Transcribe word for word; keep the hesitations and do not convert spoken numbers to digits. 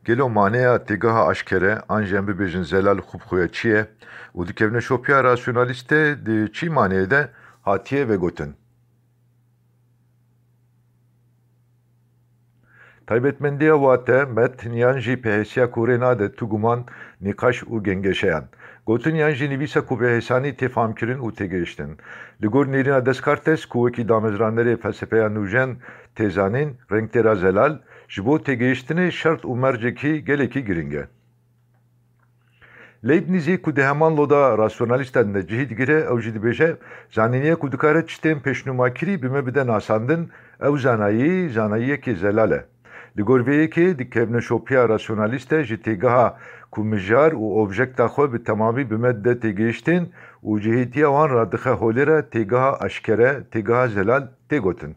Gelo maneya têgeha aşkere an jî em bibêjin zelal xwe bi xwe ya çi ye û di kevneşopiya rasyonalîst de di çi maneyê de hatiye vegotin? Taybetmendiya wate, metn yan jî pêhesiya ku rê nade tu guman, nîqaş û gengeşeyan. Gotin yan jî nivîsa ku bi hêsanî tê famkirin û têgihiştin. Li gor Nêrîna Descartes ku wekî damezranerê felsefeya nûjen tê zanîn, rengtêra zelal, ji bo têgihiştinê şert û mercekî gelekî giring e. Leibnizî ku di heman loda rasyonalîstan de cihî digire, ew jî dibêje, zanîniyek ku dikare tiştên pêşnûmakirî bi me bide nasandin, ew zanayî, zanayiyekê zelal e. Li gor vê yekê di kevneşopiya rasyonalîst de ji têgeha ku mijar û objekta xwe bi temamî bi me dide têgihiştin û cihîtiya wan radixe holê re têgeha aşkere, têgeha zelal tê gotin.